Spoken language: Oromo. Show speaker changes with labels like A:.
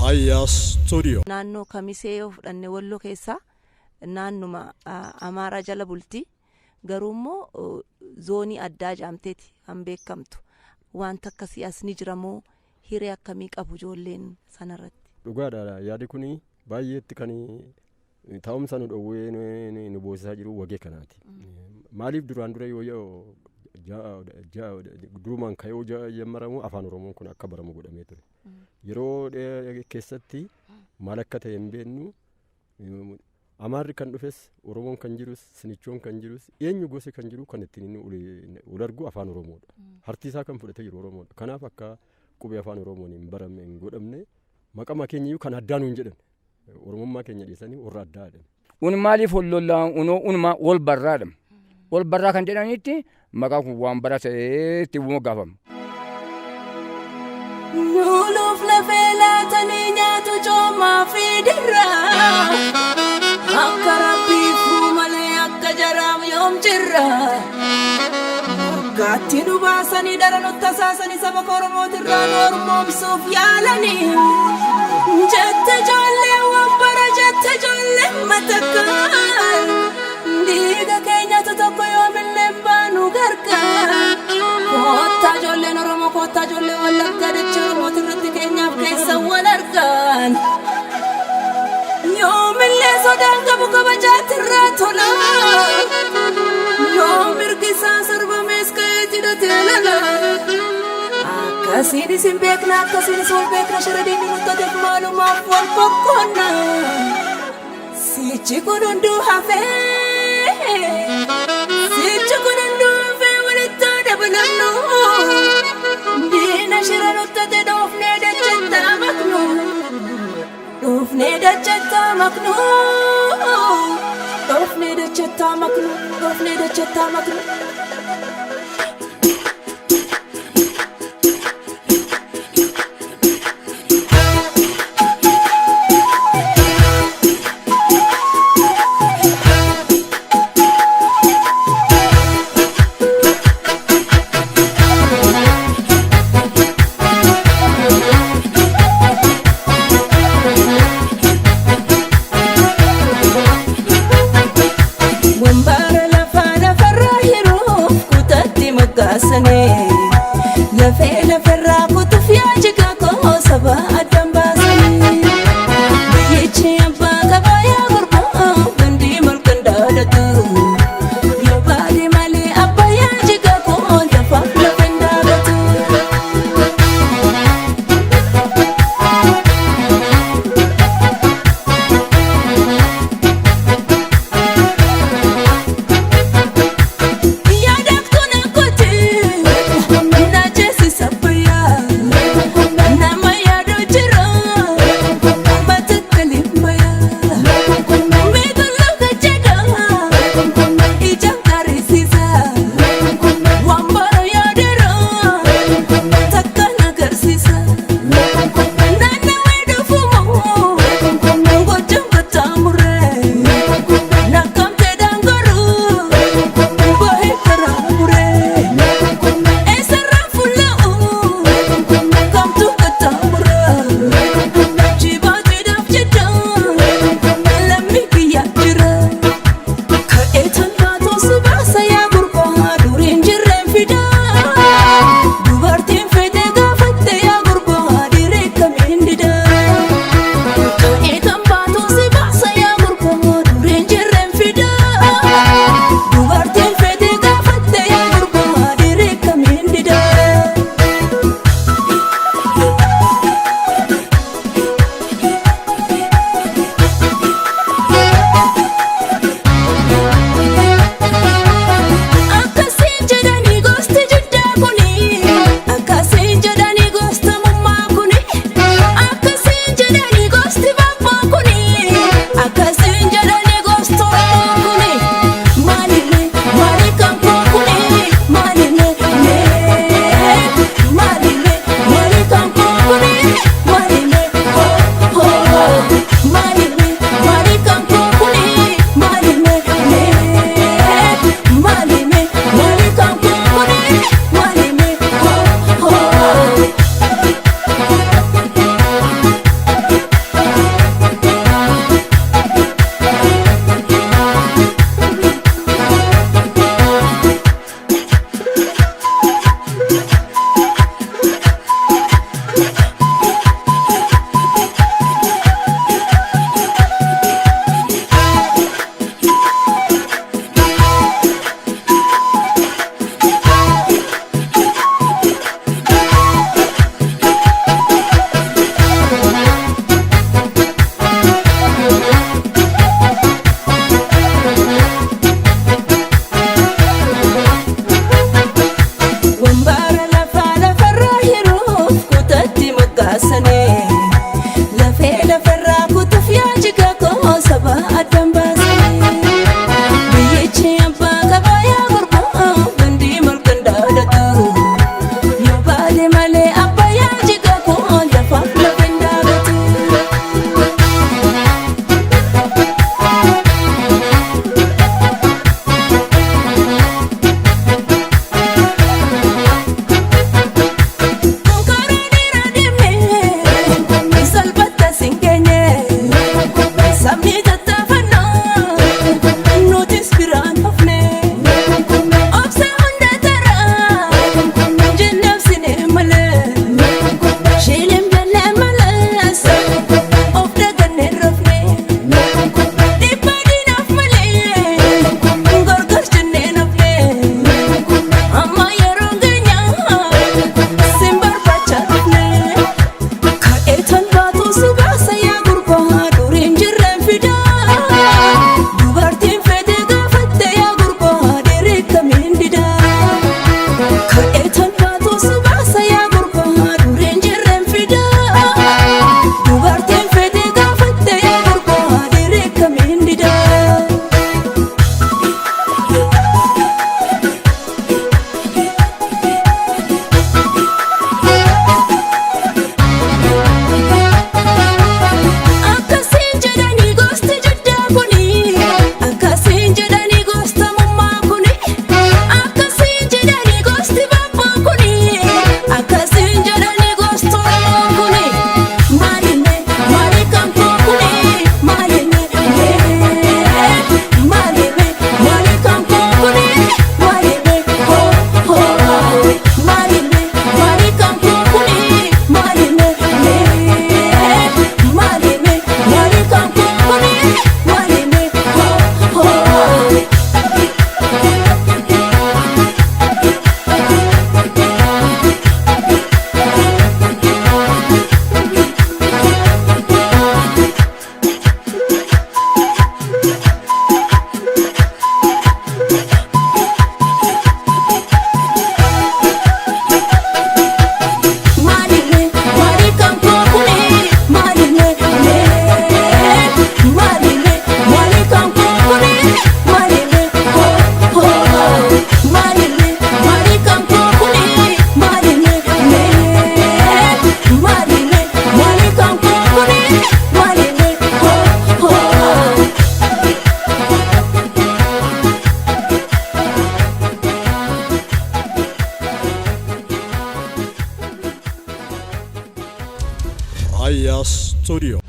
A: Ayyaa Studio.
B: Naannoo Kamisee yoo fudhanne, Walloo keessaa naannuma Amaaraa jala bulti. Garuu immoo zoonii addaa jaamteeti kan beekamtu. Wanta akkasii as ni jira moo, hiree akkamii qabu ijoolleen sanarratti?
C: Dhugaadha, yaadi kun baay'eetti kan taa'umsa nu dhowwee nu boosisaa jiru wagee kanaati. Maaliif, duraan dura yoo durumaan ka'ee jammaramu Afaan Oromoon kun akka baramu godhamee ture. Yeroo keessatti maal akka ta'e hin beeknu, Amaarri kan dhufes, Oromoon kan jirus, Sinichoon kan jirus, eenyu gosi kan jiru kan ittiin inni ol argu Afaan Oromoodha. Harti isaa kan fudhatee jiru Oromoodha. Kanaaf akka qubee Afaan Oromoon hin baramne hin godhamne, maqama keenya iyyuu kan addaa nuun jedhan, Oromummaa keenya dhiisanii warra addaa jedhan.
D: Un maaliif wal lollaa? Unoo unuma wal barraadha. Wal barraa kan jedhanitti maqaan kun waan bara ta'eetti moggaafama.
E: Nuuluuf lafee laatanii nyaatu coomaa fi dirraa. Akka rabbiif malee akka jaraam yoom jirra. Moggaatti nu baasanii dara nu tasaasanii, saba Oromootirraa nu ormoomsuuf yaalanii. Jette ijoollee waan jette ijoollee matakkaan. Dhiiga keenyatu tokko, yoomillee baanu gargaar. Koottaa ijoolleen Oromoo, koottaa ijoollee Wallaggaa, dachee Oromootirratti keenyaaf keessa wal argan. Yoomillee sodaan qabu kabajaatirraa tola. Yoo mirgi isaa sarbamees ka'eeti hidhatee lala. Akkasiin isin beekna, akkasiinis wal beekna, shira diinni nuttateef maalumaaf wal kokkoonna. Sichi kun hunduu hafee, sichi kun hunduu hafee, walitti dabalamnu. Diina shira nuttate dhoofnee dachattaa maknu. Dhoofnee dachattaa maknu. Dhoofnee dachattaa maknu. Dhoofnee dachattaa maknu. Wambara lafaa lafarraa hiruuf. Lafee lafarraa kutuuf yaa jiga koo saba addaan baasanii. Biyyichi abbaa qabaa yaa gurbaa gandii malkan daadhatu. Yoo baale malee abbaa yaa jiga koo lafaaf lafeen daadhatu. Karaa dheeraa deemnee salphatta siin geenye sabni tattaafannaa nutis biraan hafne obsa hunda taraa jennabsine malee shiilim jallee malees of dagannee rafne dhibba diinaaf malee gorgor jennee nafne amma yeroo geenyaa. Sin barbaacha dhufne ka'ee talbaatu si baasa yaa gurbaa duriin jirreen fidaa dubartiin fedhe gaafatte yaa gurbaa dhiirri kamiin didaa ka'ee talbaatu si baasa yaa gurbaa duriin jirreen fidaa dubartiin fedhe gaafatte yaa gurbaa dhiirri kamiin didaa. Akkasiin jedhanii gosti jiddaa kuni akkasiin jedhanii gosta mummaa kuni akkasiin jedhanii gosti babbaa kuni akkasiin jedhanii gosti oromoo kuni maalime maali kan koo kuni maalime maalime maali kan koo kuni maalime hoo hoo maalime maali kan koo kuni maalime maalime maali kan koo kuni maalime hoo hoo. Maalime maali kan koo kuni maalime maalime maali kan koo kuni maalime hoo hoo maalime maali kan koo kuni maalime maalime maali kan koo kuni maalime hoo hoo.
A: Aya Studio.